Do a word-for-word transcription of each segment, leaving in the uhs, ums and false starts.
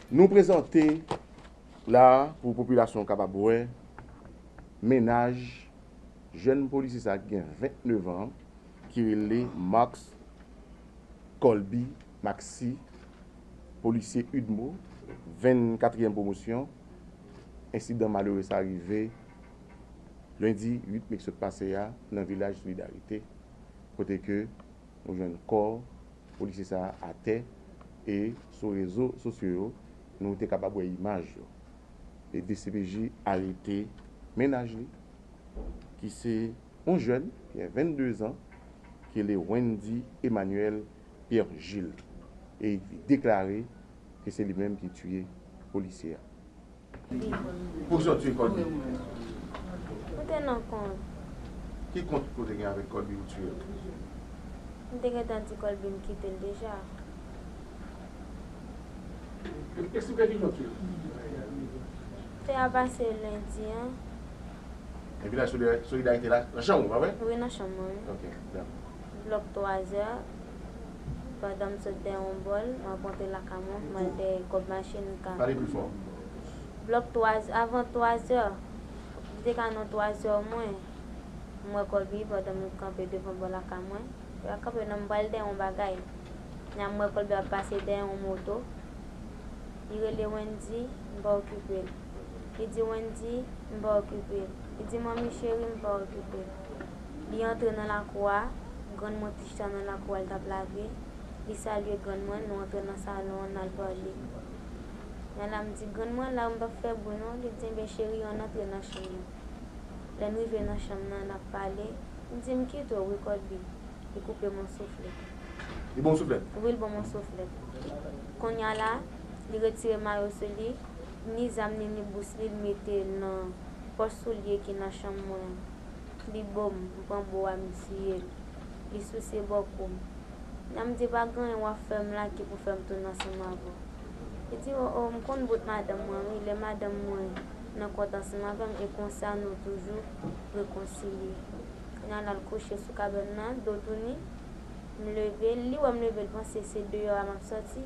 Nou prezante la pou popilasyon kapab wè mennaj jèn polisye sa ki gen vennnev an, ki rele Marx Colby Maxi, polisye UDMO, vennkatriyèm pwomosyon. Ensidan malere sa rive lendi uit me ki sot pase a nan vilaj Solidarite, kote ke nou jwenn kò polisye sa a atè e sou rezo sosyo yo, nou te kapab wè imaj yo. E D C P J arete mennaj li, ki se yon jèn ki gen vennde zan, ki rele Wendy Emmanuel Pierre Gilles, e li deklare ke se li menm ki tiye polisye a. Poukisa w tiye Colby? Mwen te nan kont. Ki kont ou te gen avèk Colby ou tiye l? M te gentan di Colby m kite l deja. Eksplike ki jan w tiye l. Fè a pase lendi an. Epi la, Solida-, Solidarite la, nan chanm ou, pa vre? Wi, nan chanm mwen, wi. Ok, dakò. Blòk twazè, pandan m sot dèyè yon bòl, m ap rantre lakay mwen, m al dèyè kòb machin ka. Pale pi fò. Blòk twazè, avan twazè, li te ka nan twazè mwen, m wè Colby pandan m kanpe devan bò lakay mwen. L ap kanpe nan m pral dèyè yon bagay. Nan m wè Colby ap pase dèyè yon moto. Li rele Wendy, m pa okipe l. Li di Wendy, m pa okipe l. Li di manmi cheri, m pa okipe l. Li antre nan lakou a, grann mwen te chita nan lakou a, l t ap lave. Li salye grann mwen, nou antre nan salon an, n al pale. Nan la m di grann mwen, la m p ap fè bri non. Li di enben cheri, ann antre nan chanm nan. Lè n rive nan chanm nan, n ap pale. M di m kite w wi Colby. Li koupe m yon souflèt. Li ba w souflèt? Wi, li ban m yon souflèt. Kounye a la, li retire mayo sou li, ni zam ni, ni bous li, li mete l nan pòch soulye ki nan chanm mwen an. Li bo m, m pran bo a, m tiye l. Li souse bò kou m. Nan m di pa gen anyen w ap fè m la ki pou fè m tounen ansanm avè w. Li di o, o, m konn bout madanm mwen wi, lè madanm mwen nan kont ansanm avè m, e konsa nou toujou rekonsilye. Kounye a l al kouche sou kabèn nan, do touni. M leve, li wè m leve, l panse se deyò a m ap sòti.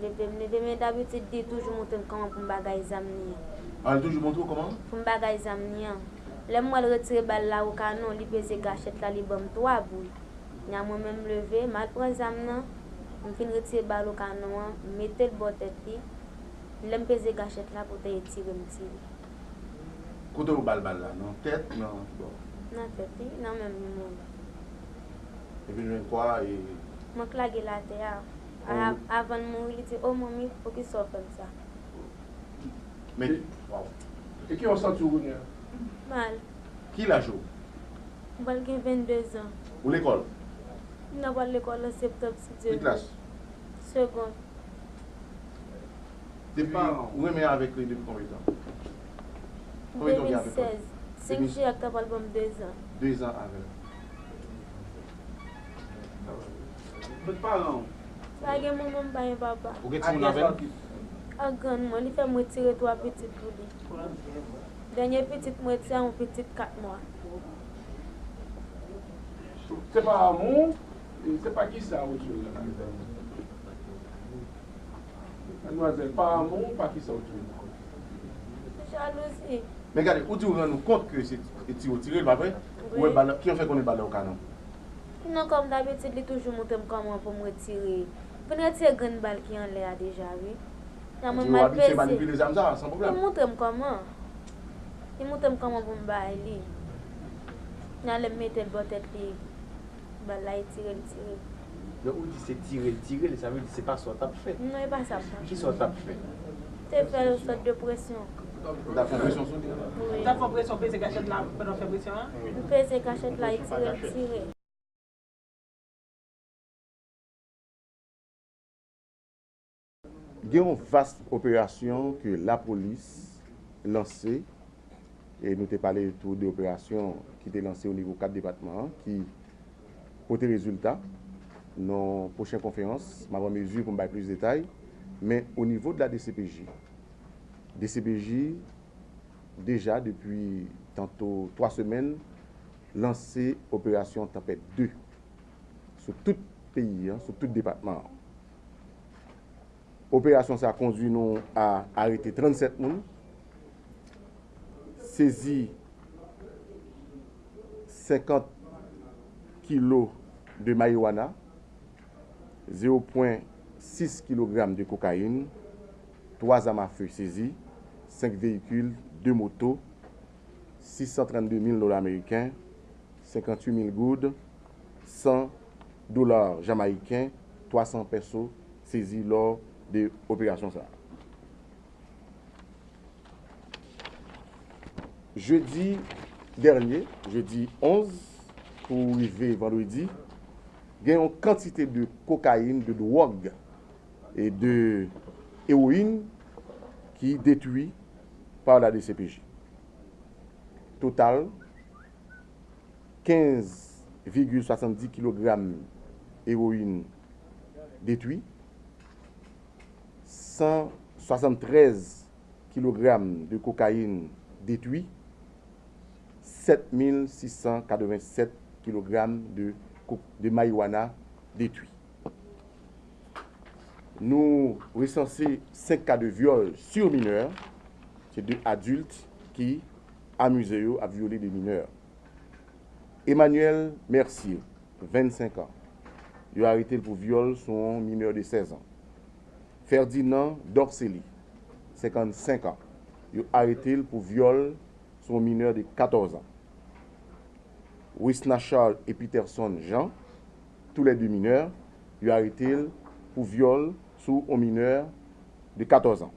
Leve, m leve, men dabitid li toujou montre m kòman pou m bagay zam li an. A, li toujou montre w kòman? Pou m bagay zam li an. Lè m wè l retire bal la o kanon, li peze gachèt la, li ban m twa bri. Nya mwen menm m leve, m al pran zam nan, m fin retire bal o kanon an, m mete l bò tèt li. Lè m peze gachèt la, poutèt li tire m tire. Kote w ba l bal la? Nan tèt, nan ki bò? Nan tèt li, nan menm li mouri. Epi l jwenn kò a e. Mwen k lage l atè a. A, avan l mouri, li di, o manmi, poukisa w fè m sa? Men, waw. E ki jan w santi w kounye a? Mal. Ki laj ou? Mwen pral gen vennde zan. Ou lekòl? Mwen pral lekòl an septanm, si Dye vle. Ki klas? Segond. Depi, ou renmen avèk li depi konbyen tan? Konbyen tan w gen avèk li? Depi de mil sèz. Senk jiyè k ta pral ban m de zan. De zan avè l. Kot paran w? Pa gen manman, m pa gen papa. Ou gen timoun avè l? Ak grann mwen, li fè m retire twa pitit pou li. Dènye pitit mwen ti a, yon pitit kat mwa. Se pa amou, se pa kisa ou di la. Madmwazèl, pa amou, pa kisa ou di la. Jalouzi. Men gade, ou di ou rann ou kont ke se ti ou tire l, pa vre? Wi. Ou wè bal, ki jan w fè konnen bal la o kanon? Non, kòm dabitid, li toujou montre m kòman pou m retire. M fin retire grenn bal ki anlè a deja, wi. Nan mwen m al peze. Ou abitye manipile zam sa, san pwoblèm. Li montre m kòman. Li montre m kòman pou m bay li. Nan lè m mete l bò tèt li, bal la, li tire, li tire. Lè ou di se tire l tire l, sa vle di se pa sa w t ap fè. Non, e pa sa m t ap fè. Kisa w t ap fè? Te fè yon sòt de presyon. Ou t ap fè presyon sou li? Wi. Ou t ap fè presyon, peze kachèt la pandan w fè presyon an? M peze kachèt la, li tire, li tire. Gen yon vas operasyon ke lapolis lanse, e nou te pale tou de operasyon ki te lanse o nivo kat depatman an, ki pote rezilta. Nan pwochen konferans, m ap an mezi pou m bay plis detay, men o nivo de la D C P J, D C P J deja depi tanto twa semèn lanse operasyon Tanpèt de sou tout peyi an, sou tout depatman an. Operasyon sa kondwi nou a arete trannsèt moun, sezi senkant kilo de marijuana, zewo pwen sis kilogram de kokayin, twa zam afe sezi, senk veyikil, de moto, sis san trannde mil dola ameriken, senkannwit mil goud, san dola jamayiken, twa san pèso sezi lò de operasyon sa a. Jedi dènye, jedi onz pou rive vandredi, gen yon kantite de kokayin, de dwòg e de ewoyin ki detwi pa la D C P J. Total, kenz vigil swasanndis kilogram ewoyin detwi, san swasanntrèz kilogram de kokayin detwi, sèt mil sis san katrevennsèt kilogram de ko-, de marijuana detwi. Nou resanse senk ka de vyòl sur minè, se de adilt ki amize yo ap vyole de minè. Emmanuel Mercier, vennsenk an, yo arete l pou vyòl sou yon minè de sèz an. Ferdinand Dorcely, senkannsenk an, yo arete l pou vyòl sou yon minè de katòz an. Wisna Charles e Peterson Jean, toulède minè, yo arete l pou vyòl sou yon minè de katòz an.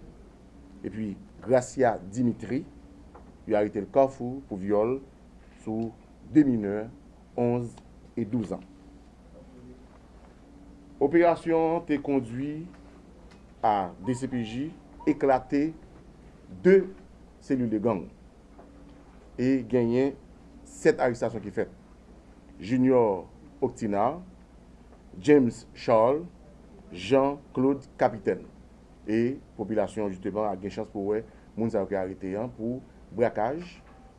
Epi Gracia Dimitri, yo arete l Kafou pou vyòl sou de minè, onz e douz an. Operasyon an te kondwi a D C P J eklate de selil de gang e genyen sèt arestasyon ki fèt. Junior Octinar, James Charles, Jean Claude Capitaine. E popilasyon an, jisteman, ap gen chans pou wè moun sa yo ki arete an pou brakaj,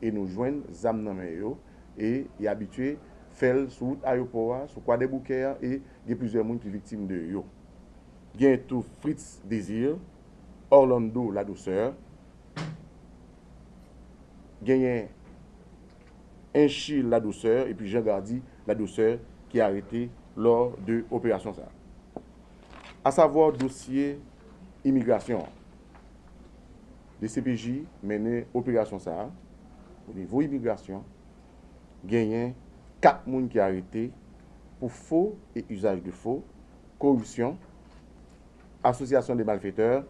e nou jwenn zam nan men yo, e y abitye fè l sou wout ayewopò a, sou Kwadèboukè a, e gen plizyè moun ki viktim de yo. Gen tou Fritz Désir, Orlando Ladouceur, genyen Enchi Ladouceur epi Jean Gardy Ladouceur ki arete lò de operasyon sa a. Asavwa dosye imigrasyon an. D C P J mennen operasyon sa a. O nivo imigrasyon, genyen kat moun ki arete pou fo e usage de faux, koripsyon, association de malfaiteurs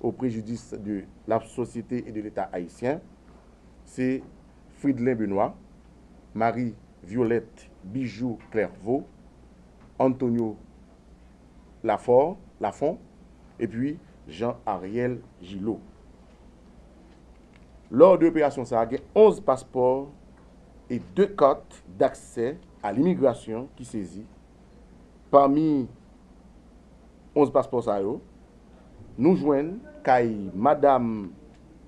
au préjudice de la société et de l'État haïtien, se Fridlin Benoît, Marie Violette Bijou Clairvaux, Antonio Lafort, Lafont, epi Jean Ariel Gillot. Lò de operasyon sa a, gen onz paspò e de kat d'aksè a limigrasyon ki sezi. Pami onz paspò sa yo, nou jwenn kay Madam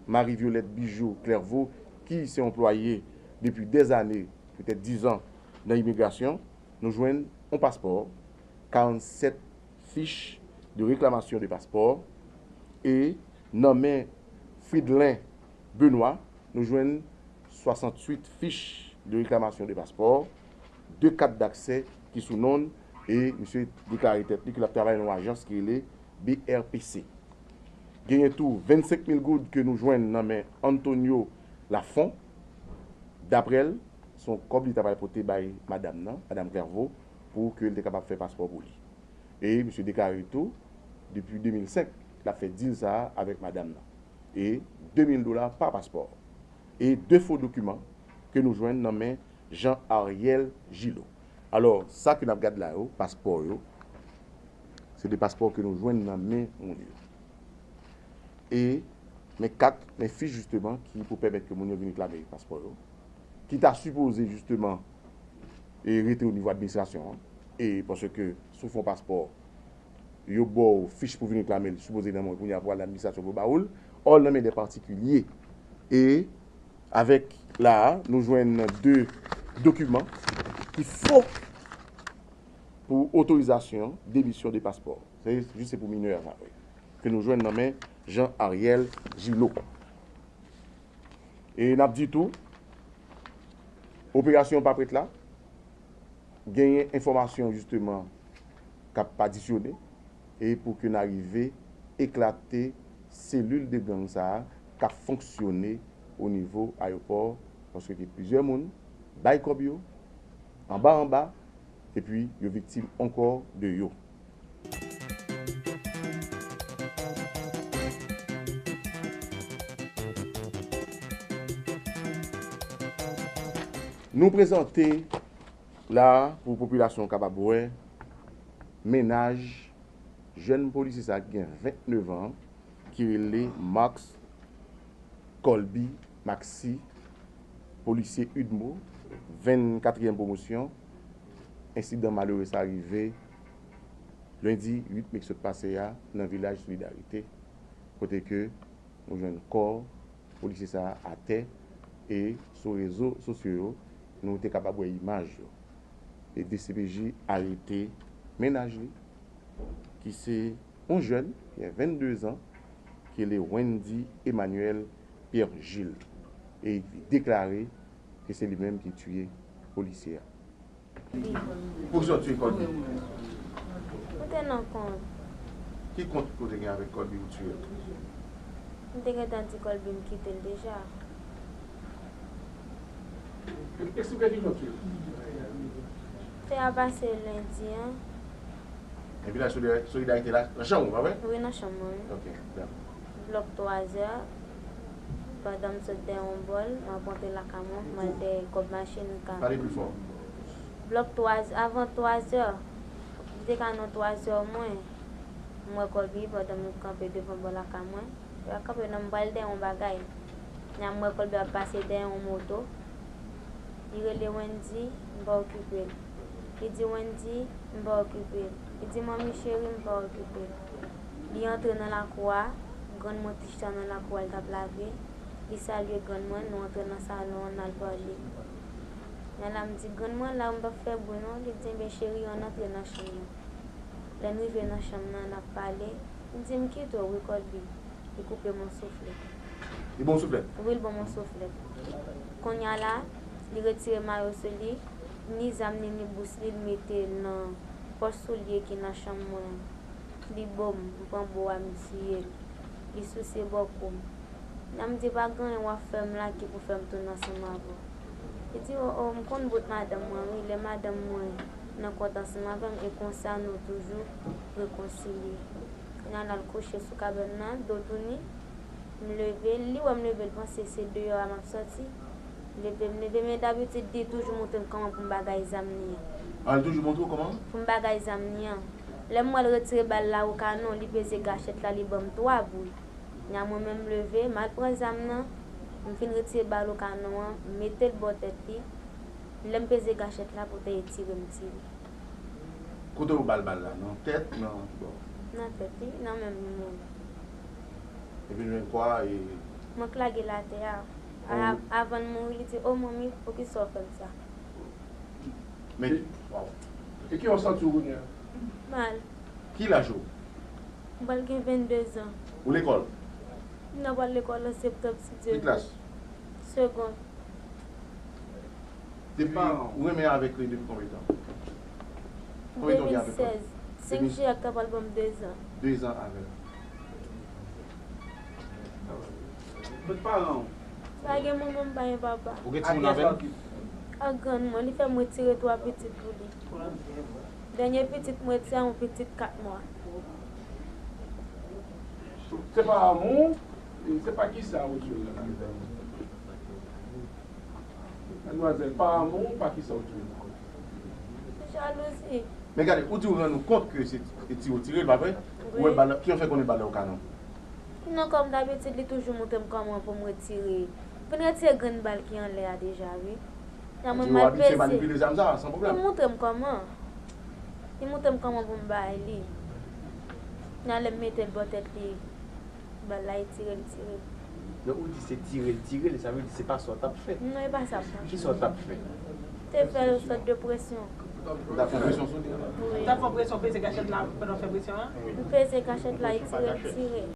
Marie Violette Bijou Clairvaux, ki se yon anplwaye depi dèzane, petèt diz an, nan imigrasyon. Nou jwenn yon paspò, karannsèt fich de reklamasyon de paspò, e nan men Fridlin Benoît, nou jwenn swasannwit fich de reklamasyon de paspò, de kat d'aksè ki sou non l, e misye deklare tèt li ke l ap travay nan yon ajans ki rele B R P C. Genyen tou vennsenk mil goud ke nou jwenn nan men Antonio Lafont. Daprè l, se yon kòb li ta pral pote bay madanm nan, Madanm Clairvaux, pou ke l te kapab fè paspò pou li. E misye deklare tou, depi de mil senk, l ap fè dil sa a avèk madanm nan. E de mil dola pa paspò. E de fo dokiman ke nou jwenn nan men Jean Ariel Gillot. Alò, sa ke n ap gad la yo, paspò yo, se de paspò ke nou jwenn nan men moun yo. E men kat, men fich jisteman ki pou pèmèt ke moun yo vin reklame paspò yo, ki ta sipoze jisteman e rete o nivo administrasyon an. E paske si w fè yon paspò, yo ba w fich pou vin reklame l, sipoze nan men w, kounye a pou al nan administrasyon pou yo ba w l. Ò, l nan men de patikilye. E avèk la a, nou jwenn de dokiman ki fo pou otorizasyon demisyon de paspò. Se jis se pou minè sa vre. ke nou jwenn nan men Jean Ariel Gillot. E n ap di tou, operasyon pa prèt la, genyen enfòmasyon jisteman k ap adisyone e pou ke n arive eklate selil de gang sa a k ap fonksyone o nivo ayewopò, paske gen plizyè moun bay kòb yo anba anba, epi yo viktim ankò de yo. Nou prezante la pou popilasyon kapab wè mennaj jèn polisye sa ki gen vennèf an, ki rele Max Colby Maxi, polisye UDMO, vennkatriyèm pwomosyon. Ensidan malere sa rive lendi uit me ki sot pase a nan vilaj Solidarite, kote ke nou jwenn kò polisye sa a atè e sou rezo sosyo yo, nou te kapab wè imaj yo. E D C P J arete mennaj li, ki se yon jèn, ki gen vennde zan, ki rele Wendy Emmanuel Pierre Gilles, e li deklare ke se li menm ki tiye polisye a. Poukisa w tiye kòd li? Mwen te nan kont. Ki kont ou te gen avèk kòd li ou tiye l? Mwen te gentan di kòd li m kite l deja. Eksplike ki jan w tiye l. Fè a pase lendi an. Nan vilaj Solida-, Solidarite la, nan chanm ou, pa vre? Wi, nan chanm mwen, wi. Ok, dakò. Blòk twazè, pandan m sot dèyè yon bòl, m ap rantre lakay mwen, m al dèyè kòb machin ka. Pale pli fò. Blòk twazè, avan twazè, li te ka nan twazè mwen, m wè kòb li pandan m kanpe devan bò lakay mwen. Yo ap kanpe nan m pral dèyè yon bagay. Nya m wè kòb li ap pase dèyè yon moto. Li rele Wendy, m pa okipe l. Li di Wendy, m pa okipe l. Li di manmi cheri, m pa okipe l. Li antre nan lakou a, grann mwen te chita nan lakou a, l t ap lave. Li salye grann mwen, nou antre nan salon an, n al pale. Nya la m di grann mwen la, m p ap fè bri non. Li di enben cheri, ann antre nan chanm nan. Lè n rive nan chanm nan, n ap pale. Li di m kite w wi Colby. Li koupe m yon souflèt. Li ba w souflèt? Wi, li ban m yon souflèt. Kounye a la, li retire mayo sou li, ni zam ni, ni bous li, li mete l nan pòch soulye ki nan chanm mwen an. Li bo m, m pran bo a, m tiye l. Li souse bòkou m. Nya m di pa gen anyen w ap fè m la ki pou fè m tounen ansanm avè w. Li di o, o, m konn bout madanm mwen wi, lè madanm mwen nan kont ansanm avè m, e konsa nou toujou rekonsilye. Kounye a l al kouche sou kabèn nan, do touni. M leve l, li wè m leve l, panse se deyò a m ap sòti. Leve m leve, men dabitid li toujou montre m kòman pou m bagay zam li an. A, li toujou montre w kòman? Pou m bagay zam li an. Lè m wè l retire bal la o kanon, li peze gachèt la, li ban m twa bri. Nya mwen menm m leve, m al pran zam nan, m fin retire bal o kanon an, m mete l bò tèt li. Lè m peze gachèt la pou te etire m tire. Kote w ba l bal la? Nan tèt? Nan ki bò? Nan tèt, wi, nan menm li mouri. Epi l jwenn kò a e. Mwen k lage l atè a. A, avan l mouri, li di, o manmi, poukisa w fè m sa? Men, waw. E ki jan w santi w kounye a? Mal. Ki laj ou? M pral gen vennde zan. Ou lekòl? M nan pral lekòl an septanm, si Dye vle. Ki klas? Segonn. Depi, ou renmen avèk li depi konbyen tan? Konbyen tan ou gen avèk li? Senk jiyè k ta pral ban m de zan. De zan avè l. Kot paran w? Pa gen manman, m pa gen papa. Ou gen timoun avè l? Ak grann mwen, li fè m retire twa pitit pou li. Dènye pitit mwen retire a yon pitit kat mwa. Se pa amou, se pa kisa ou di la? Madmwazèl, pa amou, pa kisa ou di la? Jalouzi. Men gade, ou di ou rann ou kont ke se ti ou tire l, pa vre? Ou wè bal la, ki jan w fè konnen bal la o kanon? Non, kòm dabitid, li toujou montre m kòman pou m retire. M fin retire grenn bal ki anlè a deja, wi. Nan mwen m al peze. Ou abitye manipile zam sa a, san pwoblèm. Li montre m kòman. Li montre m kòman pou m bay li. Nan lè m mete l bò tèt li, bal la, li tire, li tire. Lè ou di se tire l tire l, sa vle di se pa sa w t ap fè. Non, e pa sa m t ap fè. Kisa w t ap fè? Te fè yon sòt de presyon. Ou t ap fè presyon sou li? Ou t ap fè presyon, peze kachèt la pandan w fè presyon an? M peze kachèt la, e tire, m tire.